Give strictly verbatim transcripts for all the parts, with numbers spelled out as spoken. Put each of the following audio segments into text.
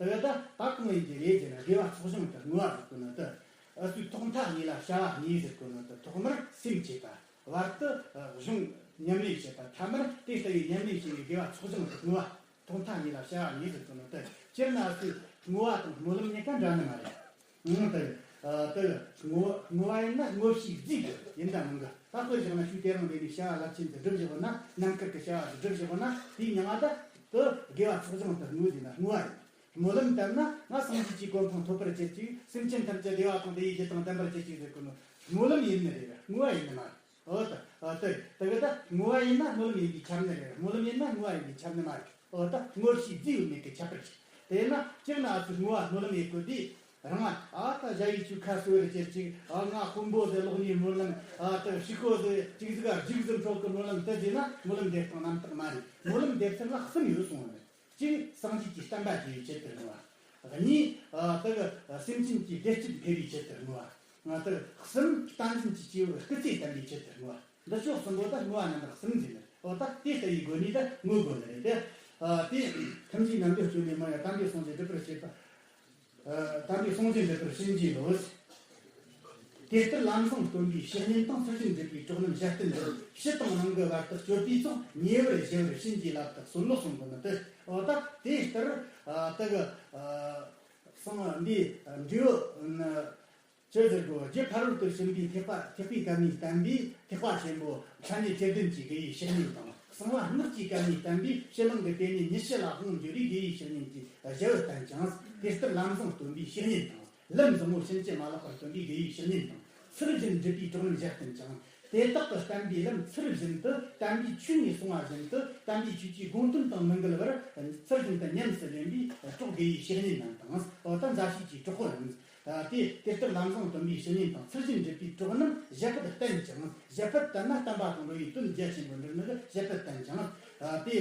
དེ་ད་ད་གང་ཡིན་གྱི་རེད་ཟེར་ན། དགེ་བ་ཚོགས་ཞིང་དུ་བསྔོ་བ་ཟེར་གོ་ནི་དེ། ཨུ་ཚུགས་ཐོག་མཐའ་གཉིས་ལ་བྱ་བ་གཉིས་ཟེར་གོ་ནི་དེ། ཐོག་མར་སེམས་བསྐྱེད་པ། བར་དུ་གཞུང་ཉམས་ལེན་བྱེད་པ། ཐ་མར་དེ་ལྟ་བུའི་ཉམས་ལེན་བྱས་པའི་དགེ་བ་ཚོགས་ཞིང་དུ་བསྔོ་བ། ཐོག་མཐའ་གཉིས་ལ་བྱ་བ་གཉིས་ཟེར་གོ་ནི་དེ། སྤྱིར་ན་ཨུ་ཚུགས་བསྔོ་བ་དང་སྨོན་ལམ་གཉིས་ཀ་འདྲ་ནི་མ་རེད། ཨང་། དེ་དེ་བསྔོ་བསྔོ་བ་ཡིན་ན་བསྔོ་བྱའི་རྫས་ཀྱི་ཡིན་ད་མིན་གི། ད་དཔེར་བཞག་ན་ཆོས་དེ་རིང་འདི་ནས་བྱ་བ་རླབས་ཆེན་དེ་སྒྲུབ་བཞག་ན། རྣམ་དཀར་གྱི་བྱ་བ་དེ་སྒྲུབ་བཞག་ན། དེའི་མྱིང་ང་ད་དེ་དགེ་བ་ཚོགས་ཞིང་དུ་བསྔོ་ཟེར་ན་བསྔོ་བ་ཡིན། སྨོན་ལམ་བཏབ་ན་ང་སངས་རྒྱས་ཀྱི་གོ་འཕང་ཐོབ་པར་བྱེད་ཅིག། སེམས་ཅན་ཐམས་ཅད་བདེ་བ་དང་བདེ་བའི་རྒྱུ་དང་ལྡན་པར་བྱེད་ཅིག་ཟེར་གོ་ནོ། སྨོན་ལམ་ཡིན་ནི་རེད། བསྔོ་བ་ཡིན་ནི་མ་རེད། འོ་ད། ཨ་ད་ད་གི་ད་བསྔོ་བ་ཡིན་ན་སྨོན་ལམ་ཡིན་པས་ཁྱབ་ནི་རེད། སྨོན་ལམ་ཡིན་ན་བསྔོ་བ་ཡིན་པས་ཁྱབ་ནི་མ་རེད། འོ་ད་བསྔོ་བྱའི་རྫས་ཡོད་མེད་ཀྱི་ཁྱད་པར་ཅིག། དེས་ན་སྤྱིར་ན་ཨ་ཚོས་བསྔོ་བ་སྨོན་ལམ་ཡེད་དགོས་དུས། རང་ཨ་ད་གཞལ་ཡས་ཆོས་ཁ་གསོ་བར་བྱེད་ཅིག། ཨ་ང་དཔོན་པོ་ཟེར་ལོག་ནིའི་སྨོན་ལམ། ཨ་ད་ཕྱུག་པོ་ཟེར་ཅིག་ཟིག་ག་རྒྱུགས་ཟིག་འཕྲོག་གི་སྨོན་ལམ་དེ་བྱས་ན་སྨོན་ལམ་འདེབས་སྟངས་རྣམ་དག་མ་རེད། སྨོན་ལམ་འདེབས་ཚུལ་ལ་གསུམ་ཡོད་གསུངས་པ་རེད། གཅིག་སངས་རྒྱས་ཀྱི་བསྟན་པ་རྒྱས་པའི་ཆེད་དུ་བསྔོ་བ། གཉིས་ཨ་ད་གི་སེམས་ཅན་གྱི་བདེ་སྐྱིད་འཕེལ་བའི་ཆེད་དུ་བསྔོ་བ། ང་ད་གསུམ་བསྟན་འཛིན་གྱི་སྐྱེས་བུ་སྐུ་ཚེ་བརྟན་པའི་ཆེད་དུ་བསྔོ་བ། འདི་ཕྱོགས་གསུམ་པོ་ད་བསྔོ་བ་རྣམ་པ་གསུམ་ཟེར་ནས། འོ་ད་དེ་ལྟ་བུའི་སྒོ་ནས་ད་བསྔོ་དགོས་ནི་རེད་དེ། ཨ་དེ་ཐམས་ཅད་རྣམ་འགྱུར་སྤྱོད་ནས་མ་ཡང་དམ་པའི་སངས་རྒྱས་སྒྲུབ་པར་བྱེད་པ། ཨ་དམ་པའི་སངས་རྒྱས་འགྲུབ་པར་བྱིན་གྱིས་རློབས། དེ་ལྟར་ལམ་བཟང་སྟོན་པའི་བཤེས་གཉེན་དང་། ཚུལ་བཞིན་སྒྲུབ་པའི་གྲོགས་རྣམས་ཞལ་བསྟན་དུ། ཕྱི་དང་ནང་གི་བར་དུ་གཅོད་པའི་ཚོགས། ཉེ་བར་ཞི་བར་བྱིན་གྱིས་བརླབ་ཏུ་གསོལ་ལོ་གསུང་གི་ནི་དེ། འོ་ད་དེ་ལྟར་ཨ་ད་གི་ཨ་གསང་འདི་འབྲས་བུ་ཅི་ཟེར་དགོས། རྗེ་ཕ་རོལ་ཏུ་ཕྱིན་པའི་ཐེག་པ་ཐེག་པའི་བཀའ་ནས་བསྟན་པའི་ཐེག་པ་ཆེན་པོ་མཚན་ཉིད་བཅུ་བདུན་གྱི་དགེ་བའི་བཤེས་གཉེན་དང་། གསང་བ་སྔགས་ཀྱི་བཀའ་ནས་བསྟན་པའི་ཕྱི་ནང་གི་བདེན་གཉིས་ཉི་ཤུ་ལ་དབང་བསྒྱུར་བའི་དགེ་བའི་བཤེས་གཉེན་གྱི་ཞལ་བསྟན་ཅིང་། དེ་ལྟར་ལམ་བཟང་སྟོན་པའི་བཤེས་གཉེན་དང་། ལམ་བཟང་པོ་ཕྱིན་ཅི་མ་ལོག་པར་སྟོན་པའི་དགེ་བའི་བཤེས་གཉེན་དང་། ཚུལ་བཞིན་སྒྲུབ་པའི་གྲོགས་རྣམས་ཞལ་བསྟན་ཅིང་། དེ་དག་གི་བསྟན་པའི་ལམ་ཚུལ་བཞིན་དུ་དམ་པའི་ཆོས་ནས་གསུངས་པ་བཞིན་དུ། དམ་པའི་ཆོས་ཀྱི་དགོངས་དོན་དང་མི་འགལ་བར་ཚུལ་བཞིན་དུ་ཉམས་སུ་ལེན་པའི་གྲོགས་དགེ་བའི་བཤེས་གཉེན་རྣམས་དང་། འོ་ད་མཛའ་བཤེས་ཀྱི་གྲོགས་པོ་རྣམས། ཨ་དེ་དེ་ལྟར་ལམ་བཟང་སྟོན་པའི་བཤེས་གཉེན་དང་། ཚུལ་བཞིན་སྒྲུབ་པའི་གྲོགས་རྣམས་ཞལ་ཕུད་བསྟན་ཅིང་། ཞལ་ཕུད་བསྟན་ན་བསྟན་པ་དང་འགྲོ་བའི་དོན་རྒྱ་ཆེན་པོར་འགྲུབ་ནི་ཞལ་ཕུད་བསྟན་ཅིང་། ཨ་དེ་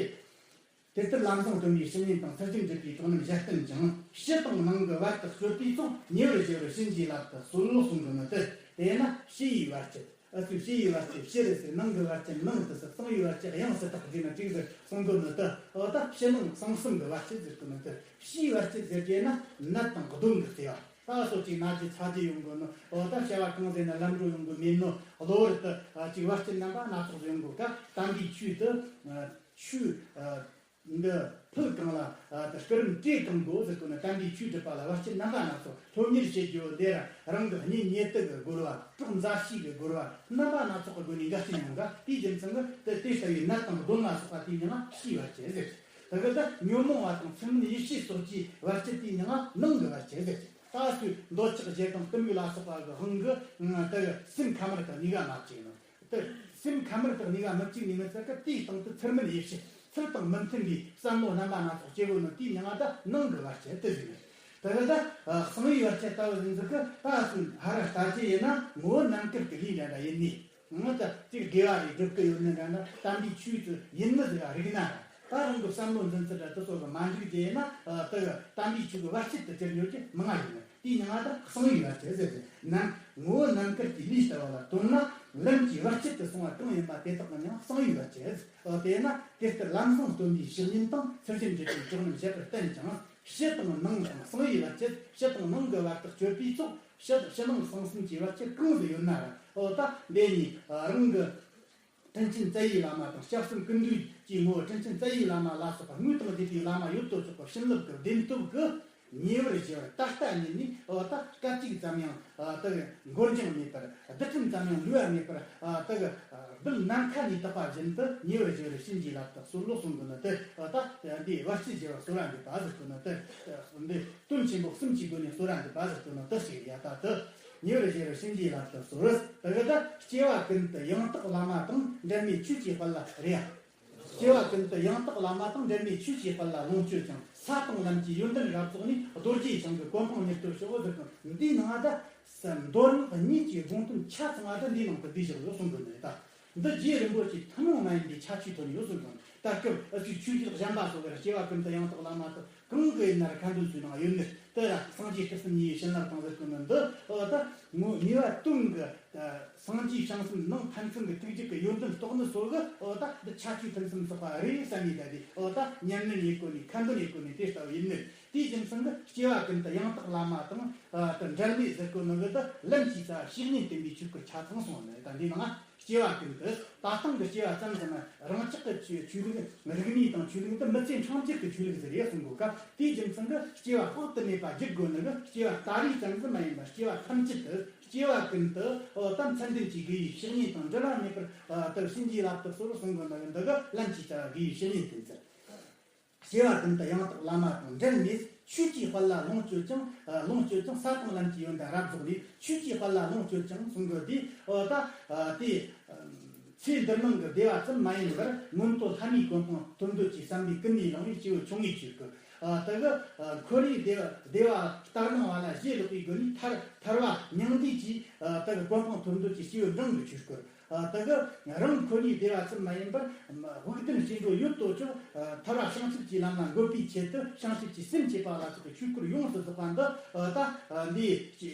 དེ་ལྟར་ལམ་བཟང་སྟོན་པའི་བཤེས་གཉེན་དང་། ཚུལ་བཞིན་སྒྲུབ་པའི་གྲོགས་རྣམས་ཞལ་བསྟན་ཅིང་། ཕྱི་དང་ནང་གི་བར་དུ་གཅོད་པའི་ཚོགས། ཉེ་བར་ཞི་བར་བྱིན་གྱིས་བརླབ་ཏུ་གསོལ་ལོ་གསུང་གི་ནི་དེ། དེས་ན་ཕྱི་ཡི་བར་ཆད། ཨ་ཚོས་ཕྱི་ཡི་བར་ཆད་ཕྱི་རུ་ཟེར། ནང་གི་བར་ཆད་ནང་དུ་ཟེར། གསང་བའི་བར་ཆད་གཡེང་དུ་དག་ཟེར་ན་གཅིག་ཟེར་གསུང་གི་ནི་དེ། འོ་ད་ཕྱི་ནང་གསང་གསུམ་གྱི་བར་ཆད་ཟེར་གི་ནི་དེ། ཕྱིའི་བར་ཆད་ཟེར་གྱི་ན་ནད་དང་གདོན་གྱི་རྩེ་བ། ད་སོ་གཅིག་ན་རྒྱུ་ཚ་རྒྱུ་ཡོང་གི་ནོ། འོ་ད་བྱ་བ་གང་ཟེར་ན་ལམ་འགྲོ་ཡོང་གི་མེད་ནོ། གློ་བུར་དུ་ཨ་ཅིག་བར་ཆད་རྣམ་པ་སྣ་ཚོགས་ཡོང་གི། ཀ་དམ་པའི་ཆོས་དེ་ཨ་ཆོས་ཨ་འདི་ཕུལ་གང་ལ་ཨ་ད་སྐུ་རིམ་བྲེ་གང་དགོས་ཟེར་གོ་ནོ། དམ་པའི་ཆོས་སྒྲུབ་པ་ལ་བར་ཆད་རྣམ་པ་སྣ་ཚོགས། སློབ་གཉེར་བྱེད་རྒྱུ་འདི་ར་རང་གི་གཉེན་ཉེ་དུ་གི་རྒོལ་བ། གྲོགས་མཛའ་བཤེས་ཀྱི་རྒོལ་བ། རྣམ་པ་སྣ་ཚོགས་ཀྱི་སྒོ་ནས་འགལ་རྐྱེན་ཡོང་ག་དེའི་རྒྱུ་མཚན་གྱིས་དེ་དེ་ལྟ་བུའི་ནད་དང་གདོན་ལ་སོགས་པ་དེའི་མིང་ལ་ཕྱིའི་བར་ཆད་ཟེར། ད་གི་ད་ཉོན་མོངས་པ་དང་ཚུལ་མིན་ཡིད་བྱེད་སོགས་ཀྱི་བར་ཆད་དེའི་མིང་ལ་ནང་གི་བར་ཆད་ཟེར། ད་སུས་འདོད་ཆགས་ཞེ་སྡང་གཏི་མུག་ལ་སོགས་པ་གི་དབང་གིས་ད་གི་སེམས་ཁ་མར་དང་གཉིས་ཀ་མ་བཅུག་ནོ། དེ་སེམས་ཁ་མར་དང་གཉིས་ཀ་མི་བཅུག་ནས་མི་ཚར་གི་དེའི་སྟེང་དུ་ཚུལ་མིན་ཡིད་བྱེད། ཚུལ་དང་མི་མཐུན་པའི་བསམ་བློ་རྣམ་པ་སྣ་ཚོགས་སྐྱེ་གོ་ནོ། དེའི་མིང་ལ་ད་ནང་གི་བར་ཆད་དེ་ཟེར། ད་གི་ད་གསང་བའི་བར་ཆད་ལྟ་བུ་ཟིན་ཟིག་གི་ད་སུས་ཧ་ར་ལྟ་རྒྱུ་ཡིན་ན་ངོ་བོ་ནམ་མཁར་གྱི་ལུས་འདྲ་འདྲ་ཡིན་ནི། ང་ད་ཅིག་དགེ་བ་རེ་སྒྲུབ་ཀྱི་ཡོད་ནི་འདྲ་འདྲ། དམ་པའི་ཆོས་དེ་ཡིན་ནི་ཟིག་རིག་ན་ར། ད་རང་གི་བསམ་བློ་འཛིན་ཚུལ་འདྲ་དེ་ཚོ་གི་མ་འགྲིག་རྒྱུ་ཡིན་ན། ཨ་ད་གི་དམ་པའི་ཆོས་ཀྱི་བར་ཆད་དེ་གྱུར་ཡོད་ཀྱི་མང་ང་ཡིན་ནི། དེའི་མིང་ང་ད་གསང་བའི་བར་ཆད་ཟེར་ཏེ། ནམ་ངོ་བོ་ནམ་མཁར་གྱི་ལུས་ལྟ་བུ་ལ་དོན་ན་ལམ་གྱི་བར་ཆད་དུ་སོང་བ་གང་ཡིན་པ་དེ་དག་གི་མིང་གསང་བའི་བར་ཆད་ཟེར། ཨ་དེས་ན་དེ་ལྟར་ལམ་བཟང་སྟོན་པའི་བཤེས་གཉེན་དང་། ཚུལ་བཞིན་སྒྲུབ་པའི་གྲོགས་རྣམས་ཞལ་ཕུད་བསྟན་ཅིང་། ཕྱི་དང་ནང་དང་གསང་བའི་བར་ཆད། ཕྱི་དང་ནང་གི་བར་དུ་གཅོད་པའི་ཚོགས། ཕྱི་ཕྱི་ནང་གསང་གསུམ་གྱི་བར་ཆད་གང་དུ་ཡོད་ན་ར། འོ་ད་འདི་ནི་རང་གི་དྲིན་ཅན་རྩ་བའི་བླ་མ་དང་། སྐྱབས་གསུམ་ཀུན་འདུས་ཀྱི་ངོ་བོ་དྲིན་ཅན་རྩ་བའི་བླ་མ་ལ་སོགས་པ་དངོས་དང་བརྒྱུད་པའི་བླ་མ་ཡོད་དོ་ཅོག་གི་བྱིན་རླབས་ཀྱི་བདེན་སྟོབས་ཀྱིས་ཉེ་བར་ཞི་བར་ད་ལྟ་ཉིད་ནས། འོ་ད་སྐད་ཅིག་ཙམ་ཡང་ཨ་ད་གི་འགོར་འགྱངས་མེད་པར། རྡུལ་ཕྲན་ཙམ་ཡང་ལུས་པ་མེད་པར། ཨ་ད་གི་རྡུལ་ནམ་མཁའ་ནས་དག་པ་བཞིན་དུ་ཉེ་བར་ཞི་བར་བྱིན་གྱིས་བརླབ་ཏུ་གསོལ་ལོ་གསུང་གི་ནི་དེ། ཨ་ད་འདི་བར་ཆད་ཞི་བར་གསོལ་བ་འདེབས་པ་ཟེར་གི་ནི་དེ། འདི་དོན་ཆེན་པོ་གསུམ་གྱི་སྒོ་ནས་གསོལ་བ་འདེབས་པ་ཟེར་གི་ནི་དེ་ཞིག་ཡ། ད་དེ་ཉེ་བར་ཞི་བར་བྱིན་གྱིས་བརླབ་ཏུ་གསོལ། ད་གི་ད་སྐྱེ་བ་ཀུན་ཏུ་ཡང་དག་བླ་མ་དང་། འབྲལ་མེད་ཆོས་ཀྱི་དཔལ་ལ་རེ་ཡ། སྐྱེ་བ་ཀུན་ཏུ་ཡང་དག་བླ་མ་དང་། འབྲལ་མེད་ཆོས་ཀྱི་དཔལ་ལ་ལོངས་སྤྱོད་ཅིང་། ས་དང་ལམ་གྱི་ཡོན་ཏན་རབ་རྫོགས་ནས། རྡོ་རྗེ་འཆང་གི་གོ་འཕང་མྱུར་ཐོབ་ཤོག་ཟེར་གི། འདིའི་ནང་ད་མདོ་སྔགས་གཉིས་ཀྱི་དགོངས་དོན་ཆ་ཚང་བ་ད་འདིའི་ནང་དུ་བསྡུས་བཞག་ཡོད་གསུང་གི་ནི་ད། འདི་རྗེ་རིན་པོ་ཆེ་ཐུན་མོང་མ་ཡིན་པའི་ཁྱད་ཆོས་ཐོན་ཡོད་གསུང་གི། ད་སྐབས་ཨ་ཚུགས་ཆོས་རྒྱལ་གཞན་པ་སོགས་ཀྱི་སྐྱེ་བ་ཀུན་ཏུ་ཡང་དག་བླ་མ་དང་གང་གི་ཡིན་ན་ར་ཁ་འདོན་ཚུལ་ནང་ཡོད་ནི། དེ་ལ་སངས་རྒྱས་སྐུ་གསུམ་གཉིས་པའི་བྱིན་རླབས་དང་ཟེར་གི་ནི་འདི། འོ་ད་ངོ་ཉེ་བ་དོན་གྱི་སངས་རྒྱས་བྱང་སེམས་ནང་ཕན་ཚུན་གྱི་ཐུགས་རྒྱུད་ཀྱི་ཡོན་ཏན་རྟོགས་ནི་སོགས་ཀྱི། འོ་ད་འདི་ཁྱད་ཆོས་ཕུན་སུམ་ཚོགས་པ་རེད་བསམ་ནས། ད་དེ་འོ་ད་ཉམས་ལེན་ཡེད་དགོས་ནི། ཁ་འདོན་ཡེད་དགོས་ནི་དེ་ལྟ་བུ་ཡིན་ནི། དེའི་རྒྱུ་མཚན་གྱིས་སྐྱེ་བ་ཀུན་ཏུ་ཡང་དག་བླ་མ་དང་། ཨ། དེ་འབྲལ་མེད་ཟེར་གོ་ནོ་གི་དེ་ལམ་གྱི་རྩ་བ་བཤེས་གཉེན་བསྟེན་པའི་ཆོས་སྐུར་ཆ་ཚང་སོང་ནས། ད་འདི་ནང་སྐྱེ་བ་ཀུན་ཏུ། ད་ལྟ་གི་སྐྱེ་བ་ཙམ་ཟིན་ན་རང་ཅག་གི་ཆོས་ཆོས་ལུགས་རིག་གནས་དང་ཆོས་ལུགས་འདི་མི་ཚེ་འཕྲང་སྒྱུར་གྱི་ཆོས་ལུགས་ཟིག་རེད་གསུང་གོ་སྐབས། དེའི་རྒྱུ་མཚན་གྱིས་སྐྱེ་བ་དཔག་ཏུ་མེད་པ་བརྒྱུད་དགོས་ནི་གི་སྐྱེ་བ་ད་རེས་ཙམ་ཟིན་མ་ཡིན་པར་སྐྱེ་བ་ཐམས་ཅད་དུ། སྐྱེ་བ་ཀུན་ཏུ། ཨོ། ད་མཚན་ལྡན་གྱི་དགེ་བའི་བཤེས་གཉེན་དང་འབྲལ་བ་མེད་པར། ཨ། དེ་བྱིན་གྱིས་བརླབ་ཏུ་གསོལ་གསུང་གོ་ནི་གི་འདི་གི་ལམ་གྱི་རྩ་བ་དགེ་བའི་བཤེས་གཉེན་བསྟེན་ཚུལ། སྐྱེ་བ་ཀུན་ཏུ་ཡང་དག་བླ་མ་དང་འབྲལ་མེད། ཆོས་ཀྱི་དཔལ་ལ་ལོངས་སྤྱོད་ཅིང་། ཨ། ལོངས་སྤྱོད་ཅིང་། ས་དང་ལམ་གྱི་ཡོན་ཏན་རབ་རྫོགས་ནས། ཆོས་ཀྱི་དཔལ་ལ་ལོངས་སྤྱོད་ཅིང་གསུང་གི་དེ། ཨོ། ད། ཨ། དེ། ཨ། ཚེ་འདི་སྣང་གི་བདེ་བ་ཙམ་མ་ཡིན་པར་མངོན་མཐོ་ལྷ་མིའི་གོ་འཕང་ཐོབ་འདོད་ཀྱི་བསམ་པས་ཀུན་ནས་བསླངས་པའི་སྐྱེ་བོ་ཆུང་ངུའི་ཆོས་སྐུ། ཨ། དེ་གི། ཨ། འཁོར་བའི་བདེ་བ་བདེ་བ་ལྟར་སྣང་བ་ལ་ཞེན་ལོག་པའི་སྒོ་ནས་ཐར་ཐར་བ་མྱང་འདས་ཀྱི། ཨ། དེ་གི་གོ་འཕང་ཐོབ་འདོད་ཀྱི་སྐྱེ་བོ་འབྲིང་གི་ཆོས་སྐུ། ཨ། དེ་གི་རང་འཁོར་བའི་བདེ་བ་ཙམ་མ་ཡིན་པར་དབུགས་ལྡན་སྐྱེ་འགྲོ་ཡོད་དོ་ཅོག་ཐར་བ་བྱང་ཆུབ་ཀྱི་ལམ་ལ་འགོད་པའི་ཆེད་དུ། བྱང་ཆུབ་ཀྱི་སེམས་བསྐྱེད་པ་ལ་སོགས་པའི་ཆོས་སྐུར་ཡོངས་སུ་རྫོགས་པ་འདི། ཨ། ད། ཨ། འདི་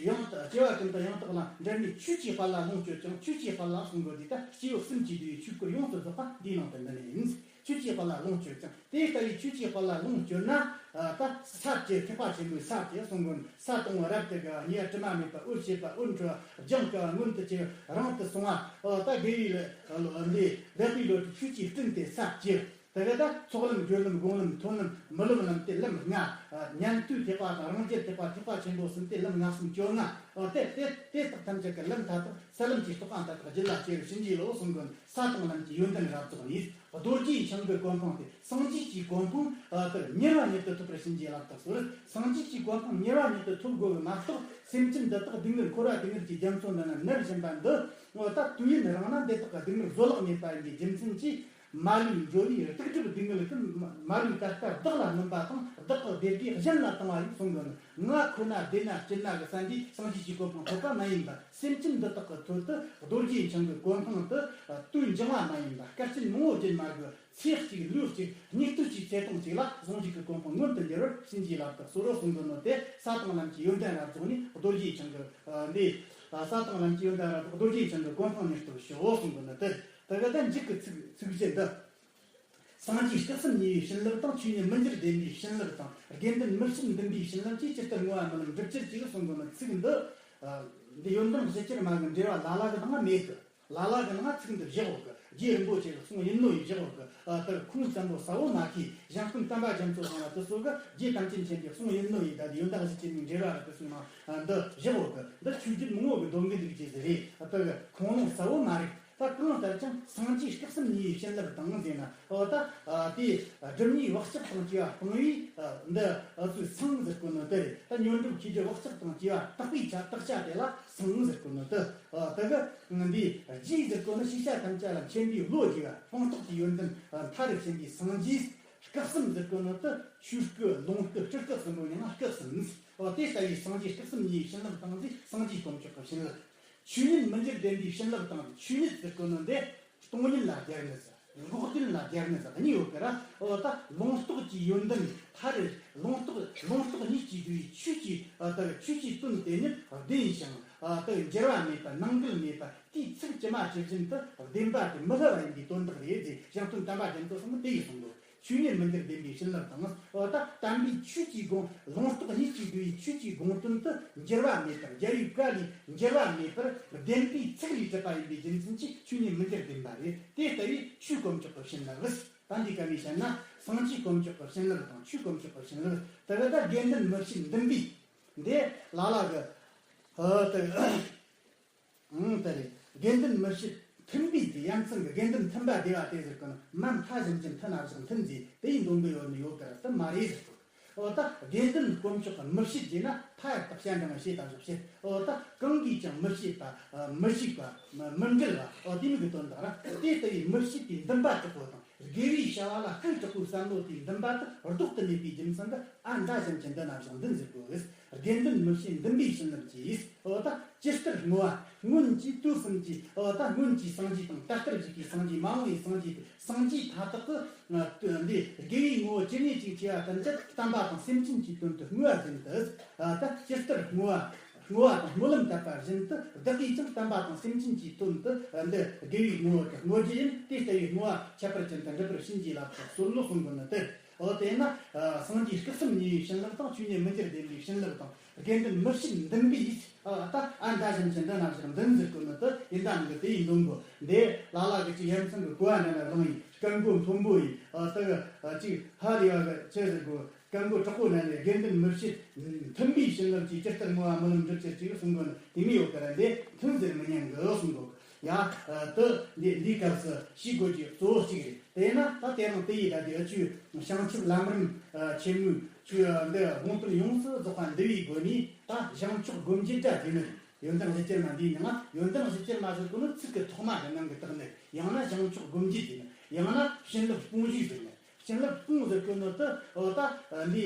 ཡང་སྐྱེ་བ་ཀུན་ཏུ་ཡང་དག་བླ་འབྲལ་མེད་ཆོས་ཀྱི་དཔལ་ལ་ལོངས་སྤྱོད་ཅིང་། ཆོས་ཀྱི་དཔལ་ལ་གསུང་གི་དེ་ད་སྐྱེ་བོ་གསུམ་གྱིས་བསྡུས་པའི་ཆོས་སྐུར་ཡོངས་སུ་རྫོགས་པ་འདིའི་ནང་དུ་འདུ་ནི་ཡིན། ཆོས་ཀྱི་དཔལ་ལ་ལོངས་སྤྱོད་ཅིང་། དེ་ལྟ་བུའི་ཆོས་ཀྱི་དཔལ་ལ་ལོངས་སྤྱོད་ན། ཨ། ད་ས་བཅུ་ཐེག་པ་ཆེན་པོའི་ས་བཅུ་གསུང་གོ་ནོ། ས་དང་པོ་རབ་ཏུ་དགའ་བ། གཉིས་པ་དྲི་མ་མེད་པ། འོད་ཆེས་པ། འོད་འཕྲོ་བ། སྦྱང་དཀའ་བ། མངོན་དུ་གྱུར་པ། རིང་དུ་སོང་བ། ཨ། ད་དགེ་བའི་ལས་འདི་ལེགས་པའི་ལོ་རྒྱུས་ཆོས་ཀྱི་སྤྲིན་ཏེ་ས་བཅུ། དེ་ག་ད་ཚོགས་ལམ་སྦྱོར་ལམ་སྒོམ་ལམ་ཐོན་ལམ་མི་སློབ་ལམ་སྟེ་ལམ་ལྔ། ཨ། ཉན་ཐོས་ཐེག་པ་དང་རང་རྒྱལ་ཐེག་པ། ཐེག་པ་ཆེན་པོ་གསུམ་སྟེ་ལམ་ལྔ་གསུམ་བཅོ་ལྔ། ཨ། དེ་དེ་དེ་དག་ཐམས་ཅད་ཀྱི་ལམ་མཐའ་དག་ས་ལམ་གྱི་རྟོགས་པ་མཐའ་དག་རྒྱུད་ལ་སྐྱེ་བར་བྱིན་གྱིས་རློབས་གསུང་གོ་ནོ། ས་དང་ལམ་གྱི་ཡོན་ཏན་རབ་རྫོགས་ནས། རྡོ་རྗེ་འཆང་གི་གོ་འཕང་སྟེ། སངས་རྒྱས་ཀྱི་གོ་འཕང་། ཨ། དེ་མྱུར་བ་མྱུར་དུ་ཐོབ་པར་བྱིན་གྱིས་བརླབ་ཏུ་གསོལ། སངས་རྒྱས་ཀྱི་གོ་འཕང་མྱུར་བ་མྱུར་དུ་ཐོབ་དགོས་པ་མ་གཏོགས། སེམས་ཅན་འདི་དག་སྡུག་བསྔལ་འཁོར་བ་སྡུག་བསྔལ་གྱི་རྒྱ་མཚོ་འདི་ན་ནུབ་བཞིན་པ་འདི། འོ། ད་དུས་ཡུན་རིང་ན་འདི་དག་གི་སྡུག་བསྔལ་བཟོད་གླགས་མེད་པ་ཡིན་པའི་རྒྱུ་མཚན་གྱིས། མ་ལུས་འགྲོ་བའི་སྡིག་སྒྲིབ་སྡུག་བསྔལ་ཀུན། མ་ལུས་ད་ལྟ་བདག་ལ་སྨིན་པ་དང་། བདག་གི་བདེ་དགེ་གཞན་ལ་བཏང་བ་ཡིན་གསུང་གི་ནོ། ང་ཁོ་ན་བདེ་ན་སྐྱིད་ན་གི་བསམ་པས་སངས་རྒྱས་ཀྱི་གོ་འཕང་ཐོབ་པ་མ་ཡིན་པར། སེམས་ཅན་འདི་དག་གི་ཐོག་ཏུ་རྡོ་རྗེ་འཆང་གི་གོ་འཕང་དུ་དུས་འགྱངས་པ་མ་ཡིན་པར། སྐར་ཆེན་མང་པོ་བརྒྱུད་མ་དགོས། ཚེ་གཅིག་ལུས་གཅིག་ཉིན་དུས་གཅིག་ཚེ་སྟོང་གཅིག་ལ་ཟུང་འཇུག་གི་གོ་འཕང་མངོན་དུ་འགྱུར་བར་བྱིན་གྱིས་བརླབ་ཏུ་གསོལ་རོ་གསུང་གི་ནོ། དེ་ས་དང་ལམ་གྱི་ཡོན་ཏན་རབ་རྫོགས་ནས། རྡོ་རྗེ་འཆང་གི། ཨ། འདི། ཨ། ས་དང་ལམ་གྱི་ཡོན་ཏན་རབ་རྫོགས་རྡོ་རྗེ་འཆང་གི་གོ་འཕང་མྱུར་ཐོབ་ཤོག་གསུང་གི་ནོ། དེ་དེ་ག་ད་མཇུག་གི་ཚིག་ཚིག་བཞི་འདི། སངས་རྒྱས་སྐུ་གསུམ་ཉེ་བའི་བྱིན་རླབས་དང་། ཆོས་ཉིད་མི་འགྱུར་བདེན་པའི་བྱིན་རླབས་དང་། དགེ་འདུན་མི་ཕྱེད་འདུན་པའི་བྱིན་རླབས་ཀྱིས། ཇི་ལྟར་བསྔོ་བ་སྨོན་ལམ་འགྲུབ་གྱུར་ཅིག་གསུང་གི་ནོ། ཚིག་འདི། ཨ། འདི་ཡོན་ཏན་བཞི་ཅན་མ་གི་འགྲེལ་བ་ལ་ལ་གི་ནང་ང་མེད་གི། ལ་ལ་གི་ནང་ཚིག་འདི་བཞག་ཡོད་གི། རྗེ་རིན་པོ་ཆེ་གི་གསུང་ཡིན་ནོ་ཡིན་བཞག་ཡོད་གི། ཨ། དེ་ཁུངས་བཙན་པོ་གསལ་བོ་མ་མཁྱེན། གཞན་ཕན་དམ་པ་རྒྱ་མཚོ་ཚང་ལ་དེ་ཚོ་གི་རྗེ་དམ་ཅན་ཆེན་པོའི་གསུང་ཡིན་ནོ་ཡིན། ད་དེ་ཡོན་ཏན་གཞི་ཅན་མའི་འགྲེལ་བ་ར་དེ་ཚོའི་ནང་འདི་བཞག་ཡོད་གི། འདི་ཆོས་བརྒྱུད་མང་བོ་གི་སྡོམ་གི་འདུག་ཅེས་ཟེར་རེད། ཨ། དེ་གི་ཁུངས་ལུང་གསལ་བོ་མ་རེད། ད་གང་ལྟར་ཀྱང་སངས་རྒྱས་སྐུ་གསུམ་ཉེ་བའི་བྱིན་རླབས་དང་ཟེར་ན། འོ། ད། ཨ། དེ་སྒྲིབ་གཉིས་བག་ཆགས་དང་བཅས་པ་སྤངས་པས། ཨ། འདི་ཨ་ཚོས་སངས་ཟེར་གོ་ནོ་དེ་རེད། ད་སྙོམས་འཇུག་ཁྱེད་ཀྱི་བག་ཆགས་དང་བཅས་པ་དག་པའི་ཆ་དག་བྱ་དེ་ལ་སངས་ཟེར་གོ་ནོ་དེ། ཨ། དེ་གི་འདི་རྗེས་ཟེར་གོ་ནི་ཤེས་བྱ་ཐམས་ཅད་ལ་མཁྱེན་པའི་བློ་སྐྱེ་བ། སྤངས་རྟོགས་ཀྱི་ཡོན་ཏན་མཐའ་རུ་ཕྱིན་པའི་སངས་རྒྱས་སྐུ་གསུམ་ཟེར་གོ་ནོ་དེ། ཆོས་སྐུ་ལོངས་སྐུ་སྤྲུལ་སྐུ་གསུམ་པོ་ཡིན་ན་སྐུ་གསུམ། འོ། དེ་ལྟ་བུའི་སངས་རྒྱས་སྐུ་གསུམ་ཉེ་བའི་བྱིན་རླབས་དང་ཟེར། སངས་རྒྱས་དཀོན་མཆོག་གི་བྱིན་རླབས། ཆོས་ཉིད་མི་འགྱུར་བདེན་པའི་བྱིན་རླབས་དང་། ཆོས་ཉིད་ཟེར་གོ་ནོ་འདི་སྟོང་ཉིད་ལ་སྦྱར་ནི་ཟེར། འགོག་བདེན་ལ་སྦྱར་ནི་ཟེར། གཉིས་ཡོད་ཀི་ར། འོ། ད་ལོངས་རྟོགས་ཀྱི་ཡོན་ཏན་མཐའ་རུ། ལོངས་རྟོགས་ལོངས་རྟོགས་ཉིད་ཀྱིས་བསྡུས་པའི་ཆོས་ཀྱི། ཨ། ད་ཆོས་ཀྱི་དོན་དེ་ཉིད་བདེན་ཞིང་། ཨ། ད་འགྱུར་བ་མེད་པ། ནང་འགལ་མེད་པ། དེའི་ཚིག་ཇི་མ་ཇི་བཞིན་དུ་བདེན་པ་དེ་མི་སླུ་བ་ཡིན་པའི་དོན་དག་རེད་ཟེར། གཞན་ཕན་དམ་པ་རྒྱ་མཚོ་ཚང་མ་དེ་ཡིས་གསུངས་འདུག་ཆོས་ཉིད་མི་འགྱུར་བདེན་པའི་བྱིན་རླབས་དང་། འོ། ད་དམ་པའི་ཆོས་ཀྱི་དགོངས། ལོངས་རྟོགས་ཉིད་ཀྱིས་བསྡུས་པའི་ཆོས་ཀྱི་དགོངས་དོན་དུ་འགྱུར་བ་མེད་པར། རྒྱལ་བའི་བཀའ་ལས་འགྱུར་བ་མེད་པར་བདེན་པའི་ཚིག་ལས་གྲུབ་པ་ཡིན་པའི་རྒྱུ་མཚན་གྱིས་ཆོས་ཉིད་མི་འགྱུར་བདེན་པ་རེད། དེ་ལྟ་བུའི་ཆོས་དཀོན་མཆོག་གི་བྱིན་རླབས། ད་འདི་ག་ནས་བཤད་ན། སངས་རྒྱས་དཀོན་མཆོག་གི་བྱིན་རླབས་དང་། ཆོས་དཀོན་མཆོག་གི་བྱིན་རླབས། དེ་ག་ད་དགེ་འདུན་མི་ཕྱེད་འདུན་པའི་འདི་ལ་ལ་གི། ཨ། དེ། ཨང་། དེ་རེད། དགེ་འདུན་མི་ཕྱེད་མཐུན་པའི་དེ། ཡ་མཚན་གྱི་དགེ་འདུན་མཐུན་པ་བདེ་བ་སྟེ་ཟེར་གི་ནོ། མ་མཐའ་གཞན་གྱི་མཐུན་ན་བཞག་མཐུན་ཟེར་དེ་ཡིན་འདོན་གི་ཡོད་ནི་ཡོད་གི་ར། དེ་མ་རེད་ཟེར་གི། འོ། ད་དགེ་འདུན་དཀོན་མཆོག་གི་མི་ཕྱེད་ཟེར་ན་ཕ་ཡར་དག་བྱ་འབྲིང་བ་བྱེད་ད་བཞག་བྱེད། འོ། ད་གང་གིས་ཀྱང་མི་ཕྱེད་པ། ཨ། མི་ཞིག་པ། མི་མི་འབྲལ་བ། འོ། དེ་མིན་གྱི་དོན་དག་ར། དེ་ལྟ་བུའི་མི་ཕྱེད་པའི་འདུན་པ་དྲག་པོ་དང་། དགེ་བའི་བྱ་བ་ལ་ལྷུན་དྲག་པོའི་བསམ་བློ་དེའི་འདུན་པ་དེ་ལྡོག་ཏུ་མེད་པའི་རྒྱུ་མཚན་གྱིས། ཨ། འདྲ་གཞན་གྱི་འདི་ན་བཞག་འདུན་ཟེར་དགོས། དགེ་འདུན་མི་ཕྱེད་འདུན་པའི་བྱིན་རླབས་ཀྱིས། འོ། ད་ཇི་ལྟར་བསྔོ་བ། སྔོན་གྱི་དུས་གསུམ་གྱི། འོ། ད་སྔོན་གྱི་སངས་རྒྱས་དང་། ད་ལྟར་བཞུགས་པའི་སངས་རྒྱས། མ་འོངས་པའི་སངས་རྒྱས་དང་། སངས་རྒྱས་མཐའ་དག་གི། ཨ། འདི་དགེ་བའི་ངོ་བོ་ཇི་སྙེད་ཅིག་བྱས་པ་ཐམས་ཅད་བསྟན་པ་དང་སེམས་ཅན་གྱི་དོན་དུ་བསྔོ་བ་བཞིན་དུ། ཨ། ད་ཇི་ལྟར་བསྔོ་བ། བསྔོ་བ་དང་སྨོན་ལམ་བཏབ་པ་བཞིན་དུ། བདག་གིས་ཀྱང་བསྟན་པ་དང་སེམས་ཅན་གྱི་དོན་དུ། ཨ། འདི་དགེ་བའི་ངོ་བོ་དེ་བསྔོ་རྒྱུ་ཡིན། དེ་ལྟ་བུའི་བསྔོ་བ་ཁྱད་པར་ཅན་དུ་འགྲུབ་པར་བྱིན་གྱིས་བརླབ་ཏུ་གསོལ་ལོ་གསུང་གི་ནི་སྟེ། འོ་དེས་ན་སངས་རྒྱས་སྐུ་གསུམ་མཉེས་པའི་བྱིན་རླབས་དང་ཆོས་ཉིད་མི་འགྱུར་ལྡན་པའི་བྱིན་རླབས་དང་དགེ་འདུན་མི་ཕྱེད་འདུན་པའི་ད་ཨ་མདའ་བཞིན་གྱི་མདུན་ན་བཞག་མདུན་ཟེར་གོ་ནི་དེ་ཡིན་ད་ནི་གི་དེ་ཡིན་འདོན་གོ། འདི་ལ་ལ་གི་ཅིག་ཡ་མཚན་གི་གོ་བ་འདྲ་ན་བླངས་ཡིན། སྐད་མགོ་མཐོན་པོ་ཡིན། ཨ་ད་གི་ཅིག་ཧ་ལས་པ་གི་ཆི་ཟེར་གོ། སྐད་མགོ་དྲག་པོ་ན་ནི་དགེ་འདུན་མི་ཕྱེད་མཐུན་པའི་བྱིན་རླབས་ཀྱིས་ཇི་ལྟར་བསྔོ་བ་སྨོན་ལམ་འགྲུབ་ཅེས་ཅིག་གསུང་གོ་ནི་དེ་མི་ཡོད་གི་ར། འདི་མཐུན་ཟེར་མི་ཉན་གི་གསུང་གོ། ཡ། དེ་འདི་འདིའི་སྐབས་སུ་ཤེས་དགོས་ཀྱི་གཙོ་བོ་གཅིག་རེད། དེས་ན་ད་དེ་རིང་དེ་ཡི་ད་དེ་ཨ་ཆུ་བྱང་ཆུབ་ལམ་རིམ་ཆེན་མོའི་ཆོས་འདི་དགོངས་དོན་ཡོངས་སུ་རྫོགས་པ་འདི་བའི་སྒོ་ནས་ད་བྱང་ཆུབ་སྒོམ་རྒྱུ་འདྲ་དེ་ནི་ཡོན་ཏན་གཞི་ཅན་མ་འདིའི་ནང་ཡོན་ཏན་གཞི་ཅན་མ་ཟེར་གོ་ནི་ཚིག་གི་ཐོག་མ་གི་ནང་གི་དག་ནི་ཡང་ན་བྱང་ཆུབ་སྒོམ་རྒྱུ་ཟེར་ནི་ཡང་ན་བྱིན་རླབས་སྤོང་བྱེད་ཟེར་ནི། བྱིན་རླབས་སྤོང་ཟེར་གོ་ནི་དེ་འོ་ད་འདི་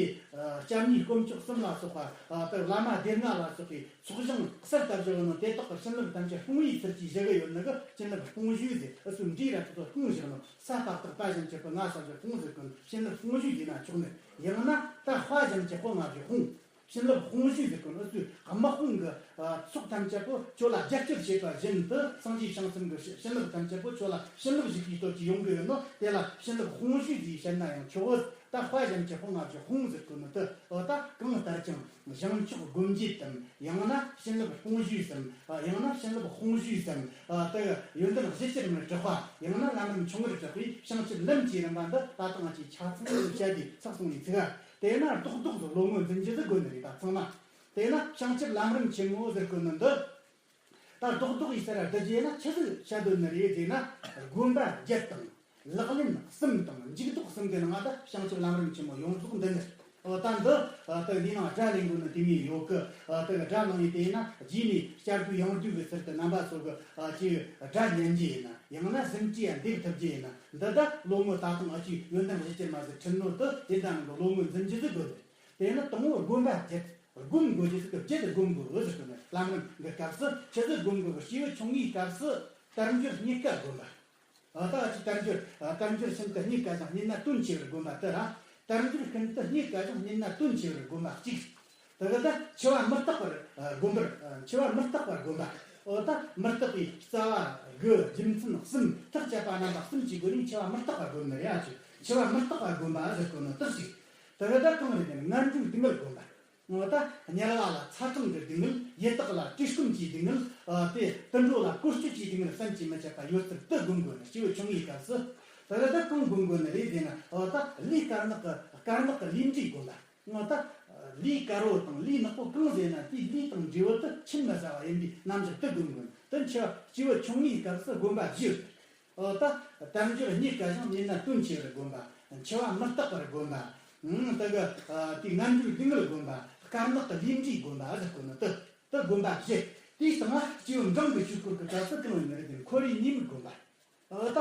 སྐྱབས་གནས་དཀོན་མཆོག་གསུམ་ལ་སོགས་པ་དེ་བླ་མ་སྡེ་ལྔ་ལ་སོགས་པའི་ཚོགས་ཞིང་གསར་བཏབ་བཞག་ནོ་དེ་དག་གི་བྱིན་རླབས་ཐམས་ཅད་སྤོང་བའི་ཚུལ་གྱིས་བཞག་གི་ཡོད་ནི་གི་བྱིན་རླབས་སྤོང་བྱེད་ཟེར། ཨུ་ཚུགས་འདྲིས་ར་ཐོག་ཏུ་སྤོང་བཞག་ནོ་ས་སྤགས་དག་པ་བཞིན་གྱི་བུ་ང་ས་བཞག་སྤོང་ཟེར་གོ་ནི་བྱིན་རླབས་སྤོང་བྱེད་ཟེར་ན་ཆོག་ནི། ཡང་ན་ད་དཔའ་བཞིན་གྱི་དཔུང་ང་བཞག་སྤོང་། བྱིན་རླབས་སྤོང་བྱེད་ཟེར་གོ་ནི་ཨུ་ཚུགས་དམག་དཔུང་གི་ཚོགས་ཐམས་ཅད་པོ་ཁྱོད་ལ་རྒྱབ་སྐྱོར་བྱེད་པ་བཞིན་དུ་སངས་རྒྱས་བྱང་སེམས་ཀྱི་བྱིན་རླབས་ཐམས་ཅད་པོ་ཁྱོད་ལ་བྱིན་རླབས་ཞུགས་པའི་སྟོབས་ཀྱིས་ཡོང་གི་ཡོད་ནོ་དེ་ལ་བྱིན་རླབས་སྤོང་བྱེད་ཅེས་བཤད་ན་ཡང་ཆོག་གོ། ད་དཔའ་བཞིན་གྱི་དཔུང་ང་བཞག་སྤོང་ཟེར་གོ་ནི་དེ་འོ་ད་གང་ལྟར་ཀྱང་བྱང་ཆུབ་སྒོམ་རྒྱུ་དམ། ཡང་ན་བྱིན་རླབས་སྤོང་བྱེད་དམ། ཡང་ན་བྱིན་རླབས་སྤོང་བྱེད་དམ། དེ་ཡོན་ཏན་གཞི་ཕྱིར་མི་གྲགས་པ། ཡང་ན་ལམ་རིམ་ཆུང་ངུར་གྲགས་པའི་བྱང་ཆུབ་ལམ་གྱི་རིམ་པ་འདི་ད་ཐེངས་ཀྱི་ཆ་ཚང་བཤད་དེ་ཚགས་སོང་ནས་ཚིག་ག་དེས་ན་རྡོག་རྡོག་ཏུ་བློ་ངོར་འཛིན་རྒྱུ་ཟིག་དགོས་ནི་རེད། ད་ཚང་མ་དེས་ན་བྱང་ཆུབ་ལམ་རིམ་ཆེན་མོ་ཟེར་གོ་ནི་འདི། ད་རྡོག་རྡོག་ཡིས་ཟེར་ར་བསྡུ་རྒྱུ་ཡིན་ན་ཆི་ཟིག་བཤད་འདོད་ནི་རེད་ཟེར་ན། སྒོམ་པ་བརྒྱད་དང་། ལག་ལེན་གསུམ་དང་འཇུག་ལྡོག་གསུམ་གྱི་ནང་ད་བྱང་ཆུབ་ལམ་རིམ་ཆེན་མོ་ཡོངས་རྫོགས་འདི་ནི། འོ་ད་འདི་ད་འདིའི་ནང་སྒྲ་ལེན་དགོས་ནི་དེ་མོ་ཡོད་གི། ད་སྒྲ་ལེན་ཡས་དེ་ཡིན་ན་རྗེས་ནས་བསྐྱར་ཟློས་ཡང་ཟློས་ཀྱི་ཚུལ་དུ་རྣམ་པ་ཚོ་གི་ཅིག་སྒྲ་ཉན་རྒྱུ་ཡིན་ན། ཡང་ན་ཟིན་བྲིས་ཡང་འདེབས་ཐུབ་རྒྱུ་ཡིན་ན། འདི་ད་བློ་ངོར་ད་ཐེངས་ཨ་ཅིག་ཡོན་ཏན་གཞི་ཅན་མ་ཟིག་ཁྲིད་ནོ་དེ་དེ་འདྲ་ནང་གི་བློ་ངོར་འཛིན་རྒྱུ་ཟིག་དགོས་ནི། དེ་ནི་དང་པོ་སྒོམ་པ་བརྒྱད། སྒོམ་དགོས་རྒྱུ་ཟིག་གི་བརྒྱད་སྒོམ་དགོས་འོ་ཟེར་གི་ནི། ལམ་རིམ་གི་སྐབས་སུ་ཆི་ཟིག་སྒོམ་དགོས་གི། སྐྱེས་བུ་ཆུང་ངུའི་སྐབས་སུ་དལ་འབྱོར་རྙེད་དཀའ་སྒོམ་པ། ཨ་ད་ཅི་དལ་འབྱོར་ཨ་དལ་འབྱོར་ཤིན་ཏུ་རྙེད་དཀའ་ཞིང་རྙེད་ན་དོན་ཆེ་བར་སྒོམ་པ་དེ་ར། དལ་འབྱོར་ཤིན་ཏུ་རྙེད་དཀའ་ཞིང་རྙེད་ན་དོན་ཆེ་བར་སྒོམ་པ་གཅིག་དེ་གི་ད་འཆི་བ་མི་རྟག་པར་ཨ་སྒོམ་པར་ཨ་འཆི་བ་མི་རྟག་པར་སྒོམ་པ། ཨོ་ད་མི་རྟག་པའི་རྩ་བ་དགུ་རྒྱུ་མཚན་གསུམ་ཐག་བཅད་པ་རྣམ་པ་གསུམ་གྱི་སྒོ་ནས་འཆི་བ་མི་རྟག་པར་སྒོམ་ནི་རེད། ཨ་ཅི་འཆི་བ་མི་རྟག་པར་སྒོམ་པ་ཟེར་གོ་ནི་དག་ཅིག་དེ་གི་ད་གང་རེད་ན་ངན་འགྲོའི་སྡུག་བསྔལ་སྒོམ་པ། འོ་ད་དམྱལ་བ་ལ་ཚ་གྲང་གི་སྡུག་བསྔལ། ཡི་དྭགས་ལ་བཀྲེས་སྐོམ་གྱི་སྡུག་བསྔལ། ཨ་དེ་དུད་འགྲོ་ལ་བཀོལ་སྤྱོད་ཀྱི་སྡུག་བསྔལ་བསམ་གྱིས་མི་ཁྱབ་པ་ཡོད་ཚུལ་དུ་སྒོམ་དགོས་ནི། སྐྱེས་བུ་ཆུང་ངུའི་སྐབས་སུ། དེ་གི་ད་གང་སྒོམ་དགོས་ནི་རེད་ཟེར་ན། འོ་ད་ལས་དཀར་ནག་གི་དཀར་ནག་གི་ལས་འབྲས་སྒོམ་པ། འོ་ད་ལས་དཀར་བོ་དང་ལས་ནག་པོ་གང་ཟེར་ན་དེའི་ལས་དང་འབྲས་བུ་དེ་ཆིན་མི་ཟ་བ་ཡིན་པའི་རྣམ་གཞག་དུ་སྒོམ་དགོས། དེ་འཆི་བ་སྐྱེས་བུ་ཆུང་ངུའི་སྐབས་སུ་སྒོམ་པ་བཞི་ཡོད། འོ་ད་དལ་འབྱོར་རྙེད་དཀའ་ཞིང་རྙེད་ན་དོན་ཆེ་བར་སྒོམ་པ། འཆི་བ་མི་རྟག་པར་སྒོམ་པ། ཨང་དེ་གི་དེ་ངན་འགྲོའི་སྡུག་བསྔལ་སྒོམ་པ། དཀར་ནག་གི་ལས་འབྲས་སྒོམ་པ་ཟེར་གོ་ནི་དེ་དེ་སྒོམ་པ་བཞི། དེའི་སྟེང་ལ་སྐྱེས་བུ་འབྲིང་གི་ཆོས་སྐོར་གྱི་སྐབས་སུ་གང་ཡིན་ནི་རེད་དེ་འཁོར་བའི་ཉེས་དམིགས་སྒོམ་པ། འོ་ད་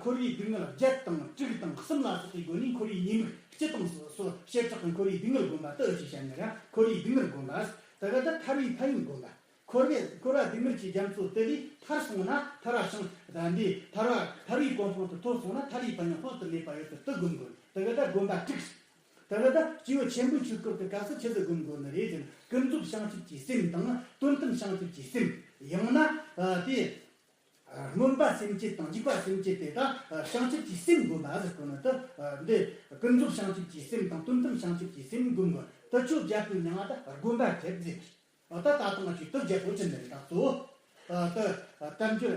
འཁོར་བའི་སྡུག་བསྔལ་བརྒྱད་དང་དྲུག་དང་གསུམ་ལ་སོགས་པའི་སྒོ་ནས་འཁོར་བའི་ཉེས་དམིགས་སྤྱི་དང་སོ་སོ་བྱེ་བྲག་གི་འཁོར་བའི་སྡུག་བསྔལ་སྒོམ་པ་དེ་ཨེ་ཅི་བཤད་ནི་ར། འཁོར་བའི་སྡུག་བསྔལ་སྒོམ་པ། དེ་གི་ད་ཐར་བའི་ཕན་ཡོན་སྒོམ་པ། འཁོར་བའི་འཁོར་བ་སྡུག་བསྔལ་གྱི་རྒྱ་མཚོ་དེ་ལས་ཐར་སོང་ན་ཐར་བ་ཞིང་འདི་ཐར་བ་ཐར་བའི་གོ་འཕང་དུ་ཐོབ་སོང་ན་ཐར་བའི་ཕན་ཡོན་དཔག་ཏུ་མེད་པ་ཡོད་ཚུལ་དུ་སྒོམ་དགོས། དེ་གི་ད་སྒོམ་པ་དྲུག་དེ་གི་ད་སྐྱེས་བུ་ཆེན་པོའི་ཆོས་སྐོར་གྱི་སྐབས་སུ་ཆི་ཟིག་སྒོམ་དགོས་ནི་རེད་ཟེར་ན། ཀུན་རྫོབ་བྱང་ཆུབ་ཀྱི་སེམས་དང་དོན་དམ་བྱང་ཆུབ་ཀྱི་སེམས། ཡང་ན་དེ་སྨོན་པ་སེམས་བསྐྱེད་དང་འཇུག་པ་སེམས་བསྐྱེད་དེ་དག་བྱང་ཆུབ་ཀྱི་སེམས་སྒོམ་པ་ཟེར་གོ་ནི་དེ། འདི་ཀུན་རྫོབ་བྱང་ཆུབ་ཀྱི་སེམས་དང་དོན་དམ་བྱང་ཆུབ་ཀྱི་སེམས་སྒོམ་དགོས། དེ་ཆོས་བརྒྱད་པོའི་མིང་ང་ད་སྒོམ་པ་བརྒྱད་ཟེར། ད་ད་ལྟ་ང་ཚོས་དེ་བརྒྱད་པོ་ཅི་འདི་རེད། ད་གཙོ་བོ་ད་དལ་འབྱོར་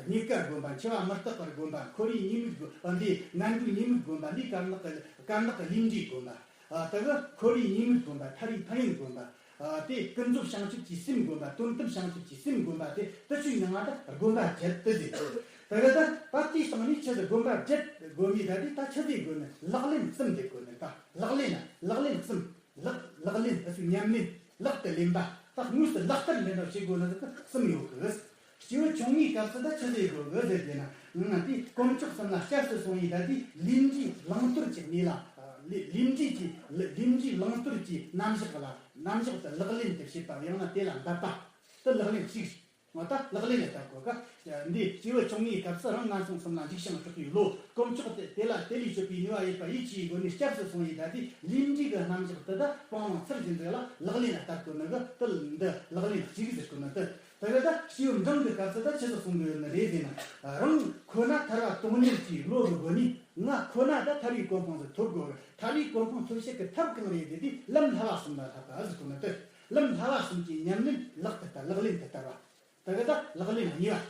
རྙེད་དཀའ་སྒོམ་པ། འཆི་བ་མི་རྟག་པར་སྒོམ་པ། འཁོར་བའི་ཉེས་དམིགས་སྒོམ་པ། འདི་ངན་འགྲོའི་ཉེས་དམིགས་སྒོམ་པ། ལས་དཀར་ནག་གི་དཀར་ནག་གི་ལས་འབྲས་སྒོམ་པ། ད་གི་འཁོར་བའི་ཉེས་དམིགས་སྒོམ་པ། ཐར་བའི་ཕན་ཡོན་སྒོམ་པ། དེ་ཀུན་རྫོབ་བྱང་ཆུབ་ཀྱི་སེམས་སྒོམ་པ། དོན་དམ་བྱང་ཆུབ་ཀྱི་སེམས་སྒོམ་པ། དེ་དེ་ཆོས་མིང་ང་ད་སྒོམ་པ་བརྒྱད་དེ་ཟེར། ད་གི་ད་ད་དེའི་སྟེང་ནས་ཆི་ཟིག་སྒོམ་པ་བརྒྱད་སྒོམ་མི་ད་དེ་ད་ཆི་ཟིག་དགོས་ནི། ལག་ལེན་གསུམ་དེ་དགོས་ནི། ད་ལག་ལེན་ན་ལག་ལེན་གསུམ། ལག་ལག་ལེན་ཨ་ཚུལ་ཉམས་ལེན་ལག་ཏུ་ལེན་པ། ད་དངོས་སུ་ལག་བསྟར་ལེན་པ་བྱེད་དགོས་ན་ཟིག་གསུམ་ཡོད་གི། སྐྱེས་བུ་ཆུང་ངུའི་སྐབས་སུ་ད་ཆི་ཟིག་དགོས་གི་ཟེར་དེ་ན། ང་དེ་དཀོན་མཆོག་གསུམ་ལ་སྐྱབས་སུ་སོང་ཡི་ད་དེ་ལས་འབྲས་བླང་དོར་གྱི་གནས་ལ། ལས་ལས་འབྲས་ཀྱི་ལས་འབྲས་བླང་དོར་གྱི་རྣམ་གཞག་ལ་རྣམ་གཞག་ཏུ་ལག་ལེན་དུ་བྱེད་པ། ཡང་ན་དེ་ལ་འབད་པ། དེ་ལག་ལེན་གཅིག་འོ་ད་ལག་ལེན་ལ་བསྟར་དགོས་ཀ། འདི་སྐྱེས་བུ་ཆུང་ངུའི་སྐབས་སུ་རང་ངན་སོང་གསུམ་ལ་འཇིགས་ཤིང་སྐྲག་པའི་བློ། དཀོན་མཆོག་དེ་དེ་ལ་དེ་ལས་སྐྱོབ་པའི་ནུས་པ་ཡོད་པ་ཡིད་ཆེས་སྒོ་ནས་སྐྱབས་སུ་སོང་ཡི་ད་དེ་ལས་འབྲས་ཀྱི་རྣམ་གཞག་དེ་ད་སྤང་བླང་ཚུལ་བཞིན་དེ་ལ་ལག་ལེན་ལ་བསྟར་དགོས་ནི་གི། དེ་འདི་ལག་ལེན་གཅིག་ཟེར་དགོས་ནི་དེ། དེ་ག་ད་སྐྱེས་བུ་འབྲིང་གི་སྐབས་སུ་ད་ཆི་ཟིག་གསུང་གི་ཡོད་ནི་རེད་ཟེར་ན། རང་ཁོ་ན་ཐར་བ་དོན་གཉེར་གྱི་བློ་གི་སྒོ་ནས་ང་ཁོ་ན་ད་ཐར་བའི་གོ་འཕང་ཟིག་ཐོབ་དགོས། ཐར་བའི་གོ་འཕང་ཐོབ་བྱེད་ཀྱི་ཐབས་གང་རེད་ཟེར་དུས། ལམ་བསླབ་པ་གསུམ་ལ་བསླབ་པ་ཟེར་གོ་ནི་དེ། ལམ་བསླབ་པ་གསུམ་གྱི་ཉམས་ལེན་ལག་ཏུ་བསྟར། ལག་ལེན་དུ་བསྟར་བ། དེ་ག་ད་ལག་ལེན་གཉིས་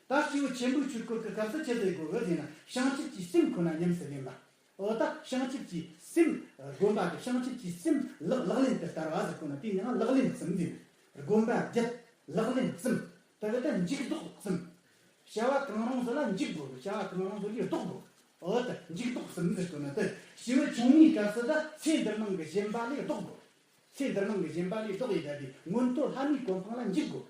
པ། ད་སྐྱེས་བུ་ཆེན་པོའི་ཆོས་སྐོར་གྱི་སྐབས་སུ་ཆི་ཟིག་དགོས་ཟེར་ན། བྱང་ཆུབ་ཀྱི་སེམས་ཁོ་ན་ཉམས་སུ་ལེན་པ། འོ་ད་བྱང་ཆུབ་ཀྱི་སེམས། སྒོམ་པ་དེ་བྱང་ཆུབ་ཀྱི་སེམས་ལག་ལག་ལེན་དུ་བསྟར་བ་ཟེར་གོ་ནི་དེ་ནི་ལག་ལེན་གསུམ་ཟེར། སྒོམ་པ་བརྒྱད། ལག་ལེན་གསུམ། དེ་ག་ད་འཇུག་ལྡོག་གསུམ། བྱ་བ་གང་རུང་ཟིག་ལ་འཇུག་དགོས། བྱ་བ་གང་རུང་ཟིག་ལས་ལྡོག་དགོས། འོ་ད་འཇུག་ལྡོག་གསུམ་ཟེར་གོ་ནི་དེ། སྐྱེས་བུ་ཆུང་ངུའི་སྐབས་སུ་ད་ཚེ་འདིར་སྣང་གི་ཞེན་པ་ལས་ལྡོག་དགོས། ཚེ་འདིར་སྣང་གི་ཞེན་པ་ལས་ལྡོག་ཡིན་ད་དེ་མངོན་མཐོ་ལྷ་མིའི་གོ་འཕང་ལ་འཇུག་དགོས།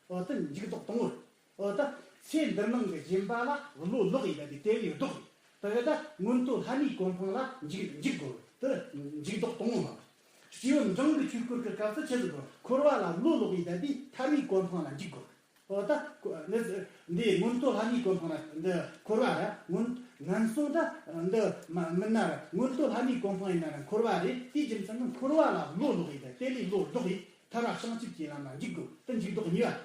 འོ་ད་འཇུག་ལྡོག་དང་པོ། འོ་ད་ཚེ་འདིར་སྣང་གི་ཞེན་པ་ལ་བློ་ལོག་ཡིན་ད་དེ་དེ་ལས་ལྡོག་ཡིན། དེ་ག་ད་མངོན་མཐོ་ལྷ་མིའི་གོ་འཕང་ལ་འཇུག་འཇུག་དགོས། དེ་འཇུག་ལྡོག་དང་པོ་མ། སྐྱེས་བུ་འབྲིང་གི་ཆོས་སྐོར་གྱི་སྐབས་སུ་ཆི་ཟིག་དགོས། འཁོར་བ་ལ་བློ་ལོག་ཡིན་ད་དེ་ཐར་བའི་གོ་འཕང་ལ་འཇུག་དགོས། འོ་ད་ཁོ་འདི་འདི་མངོན་མཐོ་ལྷ་མིའི་གོ་འཕང་ལ་འདི་འཁོར་བ་ར། མངོན་ངན་སོང་ད་འདི་མ་མིན་ན་ར། མངོན་མཐོ་ལྷ་མིའི་གོ་འཕང་ཡིན་ན་ར་འཁོར་བ་རེད། དེའི་རྒྱུ་མཚན་ནི་འཁོར་བ་ལ་བློ་ལོག་ཡིན་ད་དེ་ལས་བློ་ལྡོག་ཡིན། ཐར་བ་བྱང་ཆུབ་ཀྱི་ལམ་ལ་འཇུག་དགོས། དེ་འཇུག་ལྡོག་གཉིས་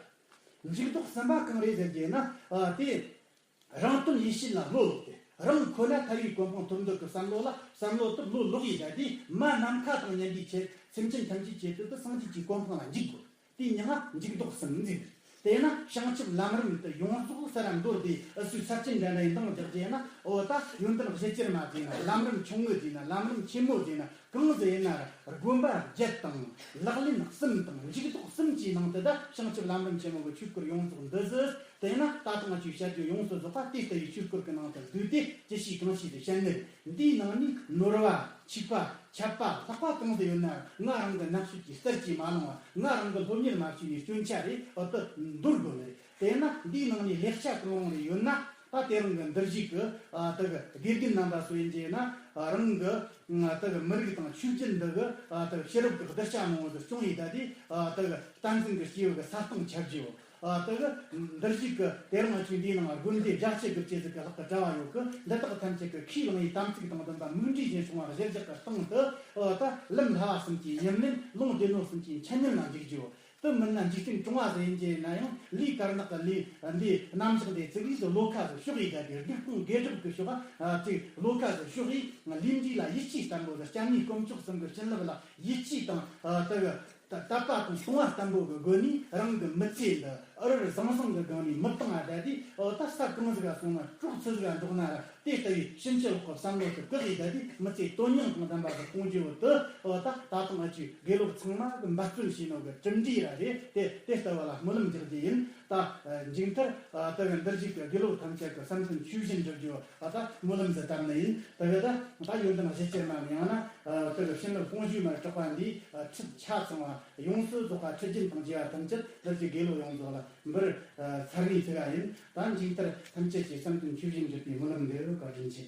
པ། འཇུག་ལྡོག་གསུམ་པ་གང་རེད་ཟེར་རྒྱུ་ན། ཨ་དེ། རང་དོན་ཡིད་བྱེད་ལ་བློ་ལོག་སྟེ། རང་ཁོ་ན་ཐར་བའི་གོ་འཕང་ཐོབ་འདོད་ཀྱི་བསམ་བློ་ལ་བསམ་བློ་དེ་བློ་ལོག་ཡིན་ད་དེ་མ་ནམ་མཁའ་དང་མཉམ་པའི་ཆེད་སེམས་ཅན་ཐམས་ཅད་ཀྱི་དོན་དུ་སངས་རྒྱས་ཀྱི་གོ་འཕང་ལ་འཇུག་དགོས། དེའི་མིང་ང་འཇུག་ལྡོག་གསུམ་ཟེར། དེས་ན་བྱང་ཆུབ་ལམ་རིམ་དུ་ཡོངས་རྫོགས་ས་ར་མདོར་བསྡུས་ཨུ་ཚུགས་ཚར་ཅན་འདྲ་འདྲ་ཡི་འདང་རྒྱག་རྒྱུ་ན། འོ་ད་ཡོན་ཏན་བཞི་ཅིར་མ་བརྩིས་ན། ལམ་རིམ་ཆུང་ངུ་བརྩིས་ན། ལམ་རིམ་ཆེན་མོ་བརྩིས་ན། གང་ཟིག་ཡིན་ན་ར་སྒོམ་པ་བརྒྱད་དང་ལག་ལེན་གསུམ་དང་འཇུག་ལྡོག་གསུམ་གྱི་ནང་དུ་ད་བྱང་ཆུབ་ལམ་རིམ་ཆེན་མོ་གི་ཆོས་སྐོར་ཡོངས་རྫོགས་འདུས་ཟེར། དེས་ན་ད་ཐེངས་ང་ཚོས་བཤད་རྒྱུ་ཡོངས་སུ་རྫོགས་པ་དེ་ལྟ་བུའི་ཆོས་སྐོར་གྱི་ནང་དུ་འདུས་ཏེ་ཅི་ཞིག་གང་ཞིག་ཏུ་བཤད་ནི་རེད། འདིའི་ནང་ནས་ནོར་བ་འཆུག་པ་ཆད་པ་ལྷག་པ་གང་དུ་ཡོད་ན། ང་རང་གི་རྣམ་དཔྱོད་ཀྱིས་གསལ་གྱིས་མ་ལོང་བ། ང་རང་གི་སློབ་གཉེར་མ་བྱས་ནས་སྐྱོན་ཆ་རེད། འོ་དེ་འདོར་དགོས་ནི་རེད། དེས་ན་འདིའི་ནང་ནས་ལེགས་ཆ་གང་རུང་རེ་ཡོད་ན། ད་དེ་རིང་གི་འདིར་བཞུགས་ཀྱི་ཨ་དེ་གི་དགེ་རྒན་རྣམ་པ་སུ་ཡིན་རྒྱུ་ན། ཨ་རང་གི་ཨ་དེ་གི་མི་རིགས་དང་ཆོས་བརྒྱུད་འདི་གི་ཨ་དེ་གི་ཕྱི་རབས་ཀྱི་གདུལ་བྱ་མང་བོ་ཟིག་སྐྱོང་ཡི་ད་དེ། ཨ་དེ་གི་བསྟན་འཛིན་གྱི་སྐྱེས་བུ་གི་ས་སྟེང་ཁྱབ་རྒྱུ། ཨ་དེ་གི་འདིར་བཞུགས་ཀྱི་དེ་རིང་ང་ཚོས་འདིའི་ནང་དགོན་སྡེ་བརྒྱད་ཅུ་དགུ་བཅུ་ཟིག་གི་ལྷག་གི་གྲྭ་བ་ཡོད་གི། འདི་དག་ཐམས་ཅད་ཀྱི་ཁས་བླངས་ཡི་དམ་ཚིག་དང་ལྡན་པ་མིག་འབྲས་གཞིར་བཟུང་བ་གཞིར་བཞག་གི་སྟེང་དུ། ཨ་ད་ལམ་བསླབ་པ་གསུམ་གྱི་ཉམས་ལེན་ལུང་སྡེ་སྣོད་གསུམ་གྱི་འཆད་ཉན་ལ་འཇུག་རྒྱུ། དེ་མིན་ན་འཇིག་རྟེན་གྲོང་བ་ཟེར་རྒྱུ་ན་ཡང་ལས་དཀར་ནག་གི་ལས་འདི་རྣམ་གཞག་འདི་ཚིག་ལས་སུ་བློ་ཁ་སུ་ཕྱོགས་ཡི་ད་དེ་སྡིག་སྤོང་དགེ་སྒྲུབ་ཀྱི་ཕྱོགས། ཨ་ཅིག་བློ་ཁ་སུ་ཕྱོགས་ཡི་ལས་འབྲས་ལ་ཡིད་ཆེས་བརྟན་པོ་ཟེར། སྐྱབས་གནས་དཀོན་མཆོག་གསུམ་གྱི་བྱིན་རླབས་ལ་ཡིད་ཆེས་དང་། ཨ་དེ་གི་དད་པ་དང་བསྲུང་བ་བརྟན་པོ་གི་སྒོ་ནས་རང་གི་མི་ཚེ་འདི་ཨུ་རུ་ཟང་ཟིང་གི་སྒང་ནས་མི་བཏང་བ་ད་དེ། ཨོ་ད་ས་གང་ཟིག་ག་སོང་ན་གྲོགས་ཆི་ཟིག་ག་འགྲོགས་ན་ར། དེ་ལྟ་བུའི་ཕྱིན་ཅི་ལོག་གི་བསམ་བློ་དེ་བཀག་ཡི་ད་དེ་མི་ཚེ་དོན་སྙིང་དང་ལྡན་པ་ཟིག་གཏོང་རྒྱུ་བོ་དེ། ཨོ་ད་ད་ཐེངས་ང་ཚོས་དགེ་སློབ་ཚང་མ་གི་འབད་བརྩོན་བྱས་ནོ་གི་གྲུབ་འབྲས་ར་རེད། དེ་དེ་ལྟ་བུ་ལ་སྨོན་ལམ་རྒྱག་རྒྱུ་ཡིན། ད་མཇུག་མཐར་ཨ་དེ་གི་འདིར་བཞུགས་ཀྱི་དགེ་སློབ་ཐམས་ཅད་ཀྱི་བསམ་དོན་ཆོས་བཞིན་འགྲུབ་རྒྱུ་བོ་ད་སྨོན་ལམ་ཟིག་བཏབ་ནི་ཡིན། དེ་གི་ད་ད་ཡོན་ཏན་གཞི་ཅིར་མ་ཡང་ན་ཨ་དེ་གི་བྱིན་རླབས་དཔུང་འཇུག་མ་གྲགས་པ་འདིའི་ཨ་ཁྲིད་ཆ་ཚང་བ་ཡོངས་སུ་རྫོགས་པ་ཁྲིད་རྒྱུན་དང་བཅས་པ་ཐམས་ཅད་འདིར་བཞུགས་དགེ་སློབ་ཡོངས་རྫོགས་ལ་འབུལ། ཨ་ཚར་བའི་ཚིག་ཡིན། ད་མཇུག་མཐར་ཐམས་ཅད་ཀྱི་བསམ་དོན་ཆོས་བཞིན་འགྲུབ་པའི་སྨོན་ལམ་འདེབས། བཀའ་དྲིན་ཆེ།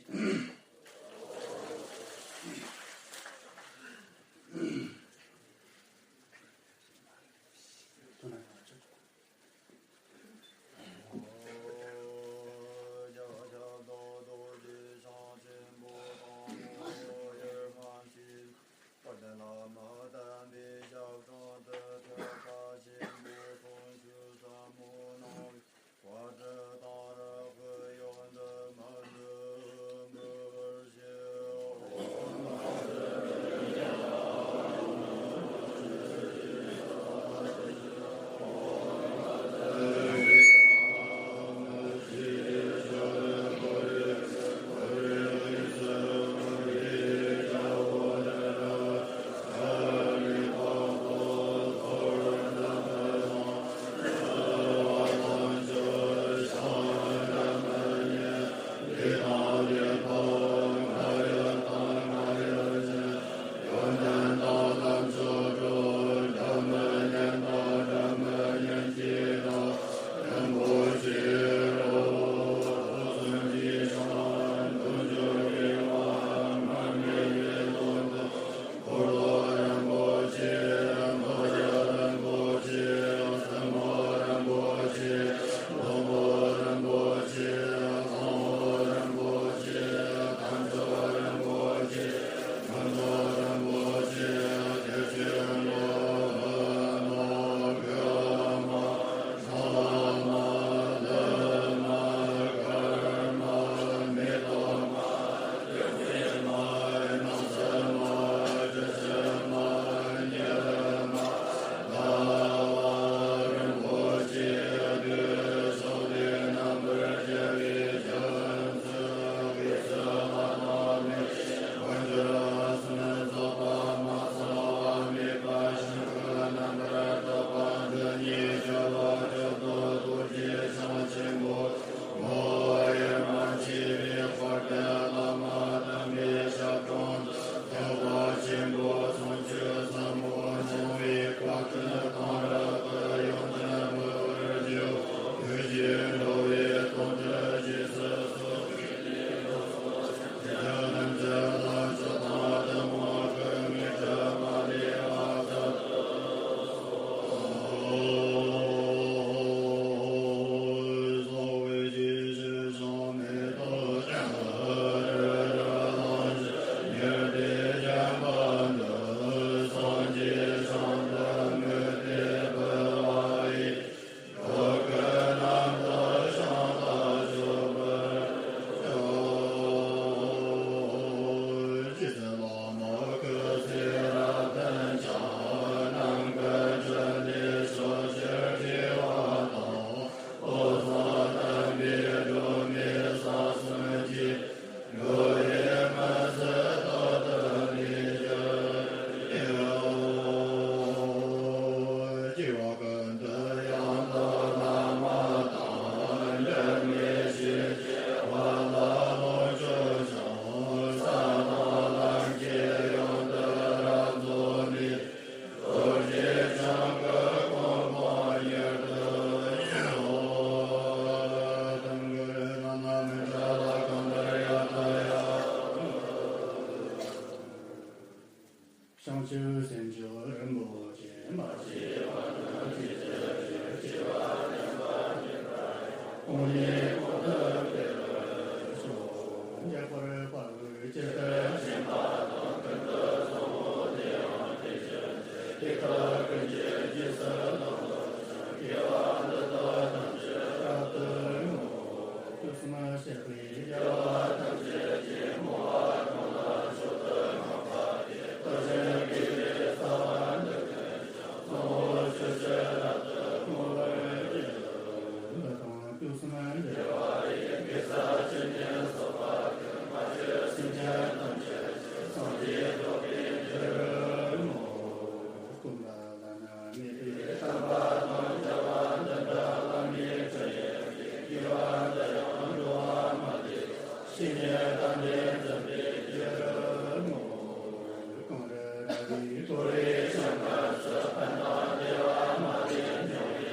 མ་སྐྱེས་པ་རྣམས་སྐྱེ་གྱུར་ཅིག་སྐྱེ་བ་ལེན་པ་ཉིད་པ་ཡང་། གང་ཉིད་གང་དུ་འཕེལ་བར་ཤོག །འཇམ་དཔལ་དཔའ་བོས་ཇི་ལྟར་བསྟན་པ་དང་། ཀུན་ཏུ་བཟང་པོ་དེ་ཡང་དེ་བཞིན་ཏེ། དེ་དག་ཀུན་གྱི་རྗེས་སུ་བླང་དོར་ཞིང་། དགེ་བ་འདི་དག་ཐམས་ཅད་རབ་ཏུ་བསྔོ། དུས་གསུམ་གཤེགས་པའི་རྒྱལ་བ་ཐམས་ཅད་ཀྱིས། བསྔོ་བ་གང་ལ་མཆོག་ཏུ་བསྔགས་པ་དེས། བདག་གཞན་དགེ་བའི་རྩ་བ་འདི་ཀུན་ཀྱང་། བཟང་པོ་སྤྱོད་ཕྱིར་རབ་ཏུ་བསྔོ་བར་བགྱི། འདི་དང་དུས་གསུམ་འབྲེལ་བ་ཡི། དགེ་རྩ་བཅུ་གཉིས་གསོག་པ་ཀུན། མ་བཅོས་སེམས་ཅན་ཐམས་ཅད་ཀྱི། སངས་རྒྱས་རྫོགས་པའི་རྒྱུར་བསྔོ། ཀུན་དགའ་བླ་ན་མེད་པའི་དམ་པ་དང་། རྒྱལ་བ་དོན་དམ་བླ་མའི་སྤྱན་ཡོད་པའི། དགེ་བ་འདི་ཡང་འགྲོ་བ་མ་ལུས་པ། བཤེས་གཉེན་དམ་པས་འཛིན་པའི་རྒྱུར་བསྔོ། གངས་རི་ར་བས་བསྐོར་བའི་ཞིང་ཁམས་སུ། ཕན་དང་བདེ་བ་མ་ལུས་མྱོང་བའི་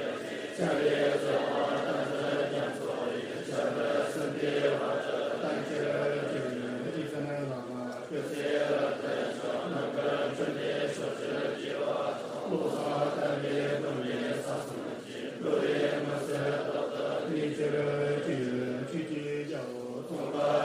ཚེ། སྤྱན་རས་གཟིགས་དབང་བསྟན་འཛིན་རྒྱ་མཚོ་ཡི། ཞབས་རིམ་བསྲུང་པའི་བར་དུ་བརྟན་གྱུར་ཅིག །རྗེ་བཙུན་བླ་མ་སྐུ་ཚེ་རབ་བརྟན་ཞིང་། ནམ་མཁའི་འཕྲིན་ལས་ཕྱོགས་བཅུར་རྒྱས་པ་དང་། བློ་བཟང་བསྟན་པའི་སྒྲོན་མེ་ས་གསུམ་གྱི། འགྲོ་བའི་མི་ཟད་རྟག་ཏུ་གནས་གྱུར་ཅིག །ཆོས་ཀྱི་རྒྱལ་པོ་ཙོང་ཁ་